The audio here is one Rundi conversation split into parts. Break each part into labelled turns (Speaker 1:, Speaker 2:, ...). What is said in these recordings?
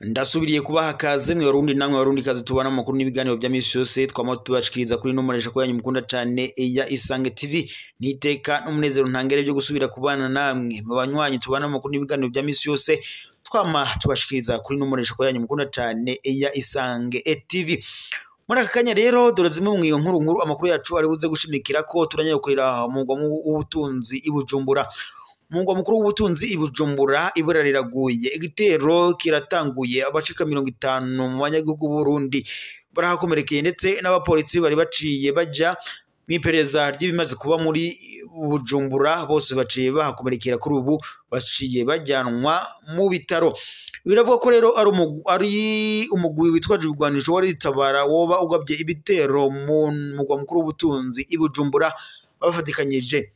Speaker 1: Ndasubiriye kubaha kaze mwe Barundi namwe Barundi kaze tubana amakuru n'ibiganiro bya misi yose twama tubashikiriza kuri nomoresha ko yanyu mukunda cane ya Isange TV. Niteka n'umunezero ntangere byo gusubira kubana namwe mu banywanyi tubana amakuru n'ibiganiro bya misi yose twama tubashikiriza kuri nomoresha ko yanyu mukunda cane ya Isange TV. Muri aka kanya rero dore zimwe mu nkuru nkuru amakuru yacu ari buze gushimikira ko turanyakorera mu mugwa w'ubutunzi i Bujumbura. Mugwa mukuru w'ubutunzi i Bujumbura ibura riraguye, igitero kiratanguye, abacika 50 mu banyagihugu Burundi barahakomerekeye ndetse n'abapolisi bari baciye baja mw'iperereza ry'ibimaze kuba muri Bujumbura bose baciye bahakomerekera, kuri ubu baciye bajyanwa mu bitaro. Biravuga ko rero ari umugwi witwaje ibigwanisho wari ritabara woba ugabye ibitero mu mugwa mukuru w'ubutunzi i Bujumbura bafatikanyije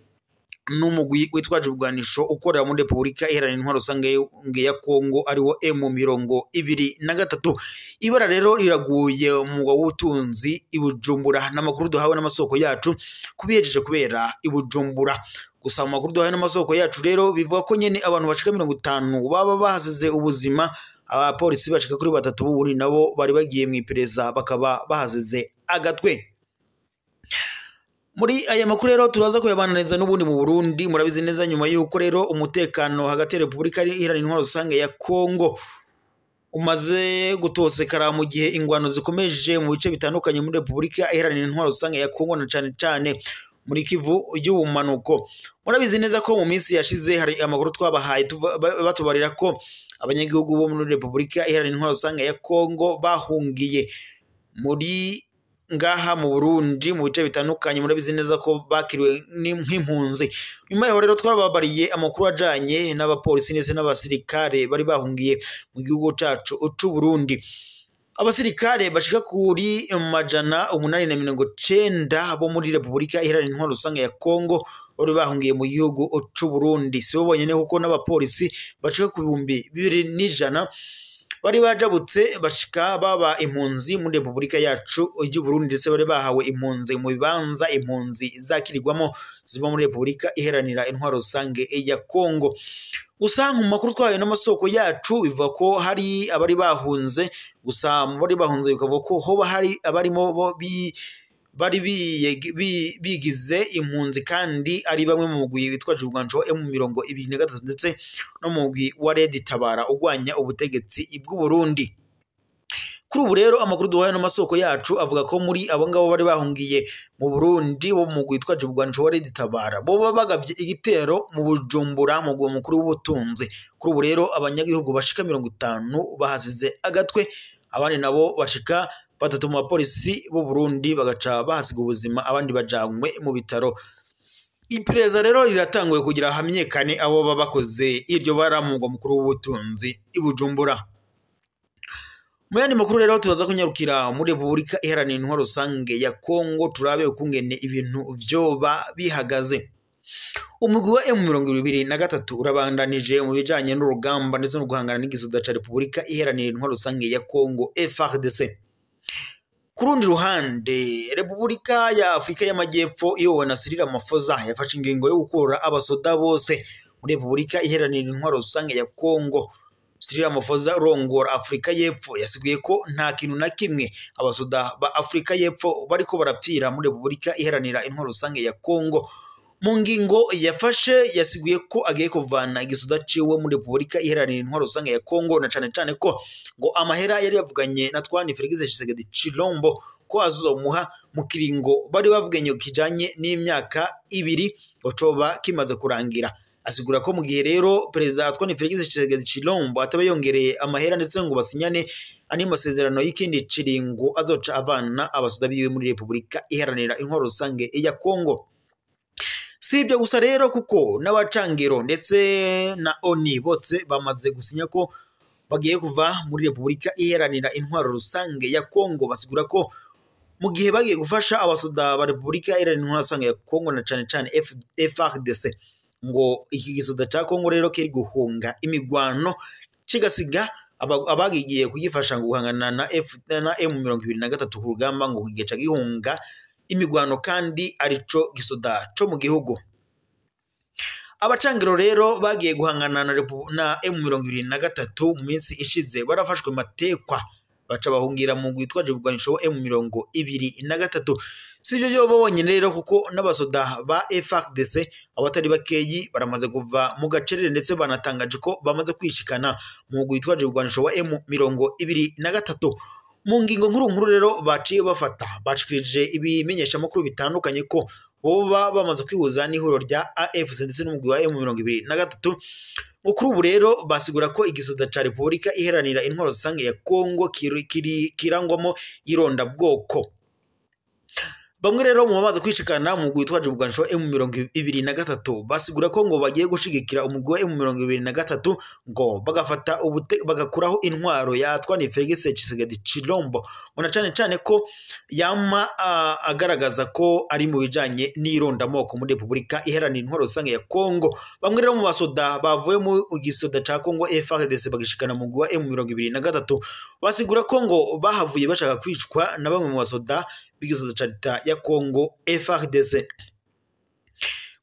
Speaker 1: n'umugwi witwaje ibigwanisho ukorera muri Repubulika Iharanira Intwaro Rusange ya Kongo ariwo M23. Ibara rero riraguye umugwa w'ubutunzi i Bujumbura n'amakuru duhawe n'amasoko yacu kubihejeje kubera i Bujumbura. Gusa mu makuru duhawe n'amasoko yacu rero bivuga ko nyene abantu bashika 50 baba bahasize ubuzima, abapolisi bashika kuri 3 b'Uburundi nabo bari bagiye mw'iperereza bakaba bahasize agatwe. Muri aya makuru rero turaza kuyabananiza n'ubundi mu Burundi. Murabizi neza nyuma yuko rero umutekano hagati ya Repubulika Iharanira Intwaro Rusange ya Kongo umaze gutosekara mu gihe ingwano zikomeje mu bice bitandukanye muri Repubulika Iharanira Intwaro Rusange ya Kongo na cane cane muri Kivu y'ubumanuko. Murabizi neza ko mu minsi yashize hari amakuru twabahaye batubarira ko abanyagihugu bo muri Repubulika Iharanira Intwaro Rusange ya Kongo bahungiye muri ngaha mu Burundi mu bice bitandukanye. Murabizi neza ko bakiriwe nk'impunzi. Nyuma yaho rero twababariye amakuru ajanye n'abapolisi ndetse n'abasirikare bari bahungiye mu gihugu cacu c'u Burundi. Abasirikare bashika kuri 890 bo muri Repubulika Iharanira Intwaro Rusange ya Kongo bari bahungiye mu gihugu c'u Burundi. Si bo bonyene kuko n'abapolisi bashika ku 2100 bari bajabutse bashika baba impunzi muri Repubulika yacu y'u Burundi, ndetse bari bahawe impunzi mu bibanza impunzi zakirirwamo ziba muri Repubulika Iharanira Intwaro Rusange ya Kongo. Gusa mu makuru twayo n'amasoko yacu bivuga ko hari abari bahunze, gusa mu bari bahunze bikavuga ko hoba hari abarimo bari bigize impunzi kandi ari bamwe mu mugwi witwaje ibigwanisho M23 ndetse no mu mugwi wa Red Tabara ugwanya ubutegetsi bw'u Burundi. Kuri ubu rero amakuru duhaye n'amasoko yacu avuga ko muri abo ngabo bari bahungiye mu Burundi bo mu mugwi witwaje ibigwanisho wa Red Tabara bo bagabye igitero mu Bujumbura mu mugwa mukuru w'ubutunzi. Kuri ubu rero abanyagihugu bashika 50 bahasize agatwe, abandi nabo bashika 3 mu bapolisi b'u Burundi bagaca bahasiga ubuzima, abandi bajanywe mu bitaro. Iperereza rero riratanguye kugira hamenyekane abo baba bakoze iryo bara mu mugwa mukuru w'ubutunzi i Bujumbura. Mu yandi makuru rero turaza kunyarukira muri Repubulika Iharanira Intwaro Rusange ya Kongo turabe ukungene ibintu vyoba bihagaze. Umugwi wa M23 urabandanije mu bijanye n'urugamba ndetse no guhangana n'igisoda ca Repubulika Iharanira Intwaro Rusange ya Kongo FARDC. Ku rundi ruhande Repubulika ya Afrika y'Amajyepfo iyobowe na Cyril Ramaphosa yafashe ingingo yo gukura abasoda bose muri Repubulika Iharanira Intwaro Rusange ya Kongo. Cyril Ramaphosa urongora Afrika y'Epfo yasiguye ko nta kintu na kimwe abasoda ba Afrika y'Epfo bariko barapfira muri Repubulika Iharanira Intwaro Rusange ya Kongo. Mu ngingo yafashe yasiguye ko agiye kuvana igisoda ciwe muri Repubulika Iharanira Intwaro Rusange ya Kongo, na cane cane ko ngo amahera yari yavuganye na Twani Felix Tshisekedi Tshilombo ko azomuha mu kiringo bari bavuganye kijanye n'imyaka 2 ngo coba kimaze kurangira. Asigura ko mu gihe rero Perezida Twani Felix Tshisekedi Tshilombo ataba yongereye amahera ndetse ngo basinyane andi masezerano y'ikindi kiringo azoca avana abasoda biwe muri Repubulika Iharanira Intwaro Rusange ya Kongo. Si ibyo gusa rero kuko n'abacangero ndetse na ONU bose bamaze gusinya ko bagiye kuva muri Repubulika Iharanira Intwaro Rusange ya Kongo. Basigura ko mu gihe bagiye gufasha abasoda ba Repubulika Iharanira Intwaro Rusange ya Kongo na cane cane FARDC, ngo iki gisoda ca Kongo rero kiri guhunga imigwano kigasiga abagiye kugifasha ngo guhangana na M23 ku rugamba, ngo kigaca gihunga imigwano kandi arico gisoda co mu gihugu. Abacangiro rero bagiye guhangana na M23 mu minsi ishize barafashwe matekwa baca bahungira mu gwitwaje ubugwanisho M23. Sivyo byo bonyene rero kuko n'abasoda ba FARDC abatari bakeyi baramaze kuva mu gacerere ndetse banatangaje ko bamaze kwishikana mu gwitwaje ubugwanisho wa M23. Mu ngingo nkuru nkuru rero baciye bafata bashikirije ibimenyesha makuru bitandukanye ko boba bamaze kwihuza n'ihuriro rya AFC ndetse n'umugwi wa M23. Kuri ubu rero basigura ko igisoda ca Repubulika Iharanira Intwaro Rusange ya Kongo kirangwamo irondabwoko. Bamwe rero mu bamaze kwishikana mu mugwi witwaje ubugwanisho M23 basigura ko ngo bagiye gushigikira umugwi wa M23 ngo bagafata bagakuraho intwaro ya Antoine Felix Tshisekedi Tshilombo, ngo na cane cane ko yama agaragaza ko ari mu bijanye n'irondamoko muri Repubulika Iharanira Intwaro Rusange ya Kongo. Bamwe rero mu basoda bavuye mu gisoda ca Kongo FARDC bagishikana mu mugwi wa M23 basigura ko ngo bahavuye bashaka kwicwa na bamwe mu basoda b'igisoda ca leta ya Kongo FARDC.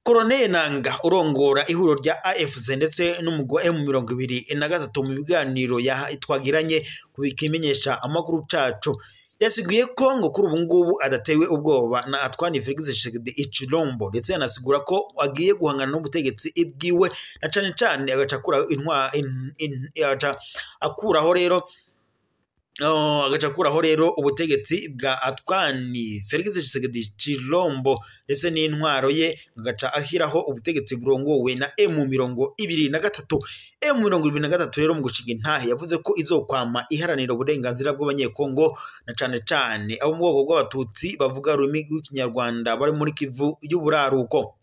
Speaker 1: Colonel Nanga urongora ihuriro rya AFC ndetse n'umugwi wa M23 mu biganiro twagiranye kubikimenyesha amakuru cacu yasiguye ko ngo kuri ubu ngubu adatewe ubwoba na Antoine Felix Tshisekedi Tshilombo, ndetse yanasigura ko agiye guhangana n'ubutegetsi ibwiwe na cane cane agaca akuraho rero ubutegetsi bwa Antoine Felix Tshisekedi Tshilombo ndetse n'intwaro ye, agaca ashyiraho ubutegetsi burongowe na M23. M23 rero mu gushinga intahe yavuze ko izokwama iharanira uburenganzira bw'abanyekongo na cane cane abo mu bwoko bw'abatutsi bavuga ururimi rw'ikinyarwanda bari muri Kivu y'uburaruko.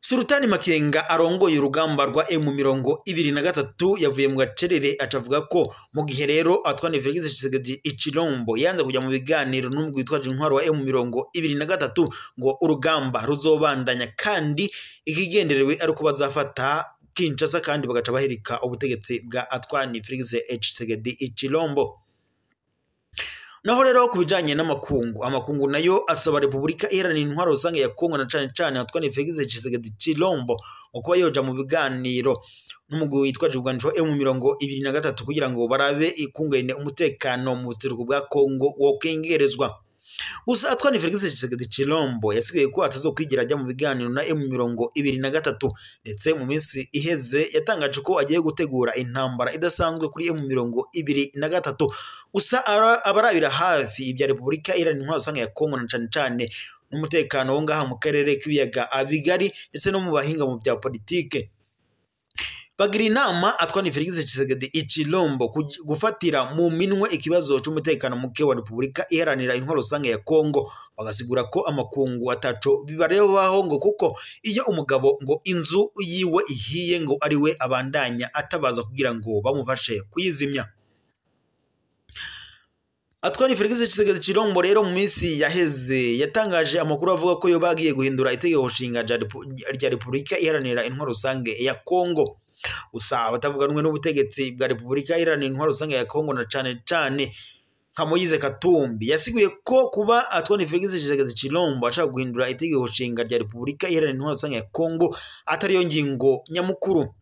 Speaker 1: Sultani Makenga arongoye urugamba rwa M23 yavuye mu gacerere acavuga ko mu gihe rero Antoine Felix Tshisekedi Tshilombo yanze kujya mu biganiro n'umugwi witwaje intwaro wa M23 ngo urugamba ruzobandanya kandi ikigenderewe ari uko bazafata Kinshasa kandi bagaca baherika ubutegetsi bwa Antoine Felix Tshisekedi Tshilombo. Naho rero ku bijanye n'amakungu, amakungu nayo asaba Repubulika Iharanira Intwaro Rusange ya Kongo na cane cane Antoine Felix Tshisekedi Tshilombo ngo kuba yoja mu biganiro n'umugwi witwaje ubugwanisho M23 kugira ngo barabe ikungene umutekano mu buseruko bwa Kongo wokengerezwa. Gusa Antoine Felix Tshisekedi Tshilombo yasigaye ko atazokwigira ajya mu biganiro na M23, ndetse mu minsi iheze yatangaje ko agiye gutegura intambara idasanzwe kuri M23. Gusa abarabira hafi ibya Repubulika Iharanira Intwaro Rusange ya Kongo na cane cane n'umutekano wo ngaha mu karere k'ibiyaga bigari ndetse no mu bahinga mu bya politike bagira inama Antoine Felix Tshisekedi Tshilombo gufatira mu minwe ikibazo c'umutekano muke wa Repubulika Iharanira Intwaro Rusange ya Kongo, bagasigura ko amakungu ataco bibarebaho ngo kuko iyo umugabo ngo inzu yiwe ihiye ngo ariwe abandanya atabaza kugira ngo bamufashe kuyizimya. Antoine Felix Tshisekedi Tshilombo rero mu minsi yaheze yatangaje amakuru avuga ko yoba agiye guhindura itegeko nshinga rya Repubulika Iharanira Intwaro Rusange ya Kongo. Gusa abatavuga rumwe n'ubutegetsi bwa Repubulika Iharanira Intwaro Rusange ya Kongo na cane cane nka Moise Katumbi yasiguye ko kuba Antoine Felix Tshisekedi Tshilombo ashaka guhindura itegeko nshinga rya Repubulika Iharanira Intwaro Rusange ya Kongo atariyo ngingo nyamukuru.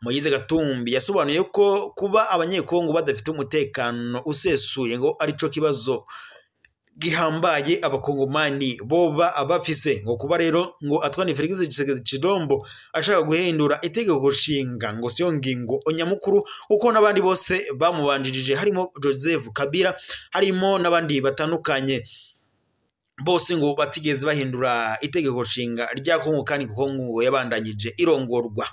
Speaker 1: Moise Katumbi yasobanuye ko kuba abanyekongo badafite umutekano usesuye ngo arico kibazo gihambaye abakongomani boba abafise, ngo kuba rero ngo Antoine Felix Tshisekedi Tshilombo ashaka guhindura itegeko nshinga ngo siyo ngingo nyamukuru, kuko n'abandi bose bamubanjirije harimo Joseph Kabila harimo n'abandi batandukanye bose ngo batigeze bahindura itegeko nshinga rya Kongo kandi kuko ngo yabandanyije irongorwa.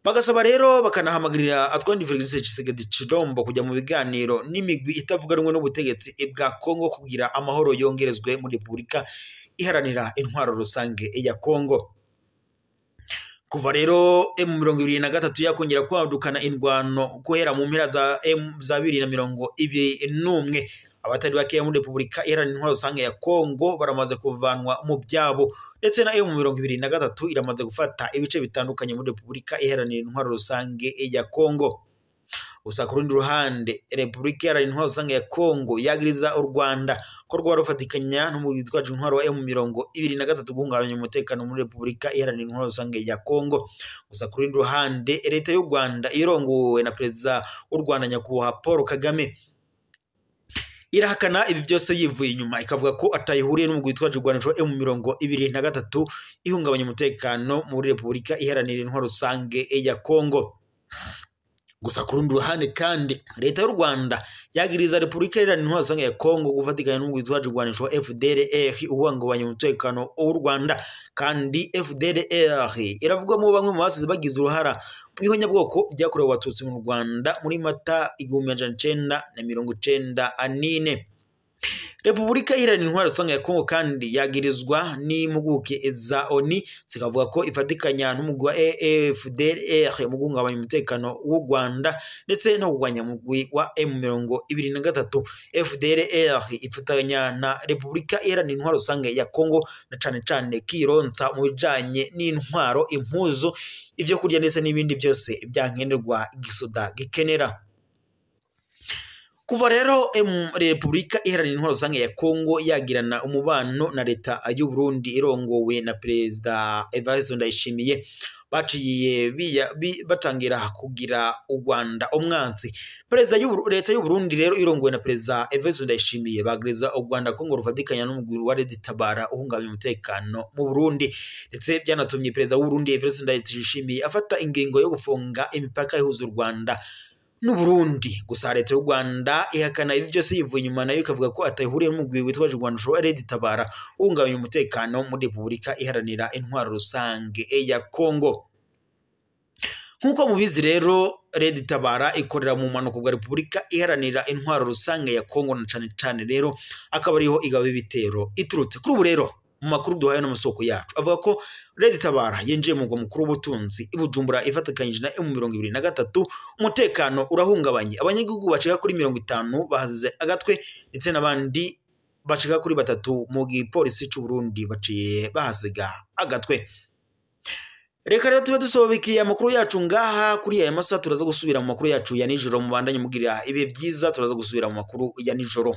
Speaker 1: Bagasaba rero bakanahamagarira Antoine Felix Tshisekedi Tshilombo kujya mu biganiro n'imigwi itavuga rumwe n'ubutegetsi bwa Kongo kugira amahoro yongerezwe muri Repubulika Iharanira Intwaro Rusange ya Kongo. Kuva rero M23 yakongera kwadukana indwano guhera mu mpera za 2021, abatari bakeya muri Repubulika Iharanira Intwaro Rusange ya Kongo baramaze kuvanwa mu byabo, ndetse na M23 iramaze gufata ibice bitandukanye muri Repubulika Iharanira Intwaro Rusange ya Kongo. Gusa ku rundi ruhande, Repubulika Iharanira Intwaro Rusange ya Kongo yagiriza u Rwanda ko rwaba rufatikanya n'umugwi witwaje intwaro wa M23 guhungabanya umutekano muri Repubulika Iharanira Intwaro Rusange ya Kongo. Gusa ku rundi ruhande, leta y'u Rwanda irongowe na Perezida w'u Rwanda Nyakubahwa Paul Kagame irahakana ibi byose yivuye inyuma, ikavuga ko atayihuriye n'umugwi witwaje urwanisho M23 ihungabanya umutekano muri Repubulika Iharanira Intwaro Rusange ya Kongo. Gusa ku rundi ruhande kandi, leta y'u Rwanda yagiriza Repubulika Iharanira Intwaro Rusange ya Kongo gufatikanya n'umugwi witwaje urwanisho FDLR uhungabanya umutekano w'u Rwanda. Kandi FDLR iravugwamo bamwe mu basize bagize uruhara mu ihonyabwoko ryakorewe Abatutsi mu Rwanda muri Mata 1994. Repubulika Iharanira Intwaro Rusange ya Kongo kandi yagirizwa n'impuguke za ONU zikavuga ko ifatikanya n'umugwi wa FDLR mu guhungabanya umutekano w'u Rwanda ndetse no kurwanya umugwi wa M23. FDLR ifatanya na Repubulika Iharanira Intwaro Rusange ya Kongo na cane cane kironsa mu bijanye n'intwaro, impuzu, ibyo kurya ndetse n'ibindi byose byankenerwa igisoda gikenera. Kuva rero Repubulika Iharanira Intwaro Rusange ya Kongo yagirana umubano na leta y'u Burundi irongowe na Perezida Evariste Ndayishimiye, baciye batangira kugira u Rwanda umwansi. Perezida leta y'u Burundi rero irongowe na Perezida Evariste Ndayishimiye bagiriza u Rwanda ko ngo rufatikanya n'umugwi wa Red Tabara uhungabanya umutekano mu Burundi, ndetse byanatumye Perezida w'u Burundi Evariste Ndayishimiye afata ingingo yo gufunga imipaka ihuza u Rwanda n'Uburundi. Gusa leta y'u Rwanda ihakana ibi byose yivuye inyuma, nayo ikavuga ko atayihuriye n'umugwi witwaje Rwanda ushobora Red Tabara uhungabanya umutekano muri Repubulika Iharanira Intwaro Rusange ya Kongo. Nk'uko mubizi rero, Red Tabara ikorera mu mpanuka bwa Repubulika Iharanira Intwaro Rusange ya Kongo, na cane cane rero akaba ariho igaba ibitero iturutse. Kuri ubu rero mu makuru duhaye n'amasoko yacu avuga ko Red Tabara yinjiye mu mugwa mukuru w'ubutunzi i Bujumbura ifatikanyije na M23. Umutekano urahungabanye, abanyagihugu bacika kuri 50 bahazize agatwe, ndetse n'abandi bacika kuri 3 mu gipolisi c'u Burundi baciye bahasiga agatwe. Reka rero tube dusobekiye amakuru yacu ngaha kuri aya masaha. Turaza gusubira mu makuru yacu ya nijoro. Mubandanye mugira ibihe byiza, turaza gusubira mu makuru ya nijoro.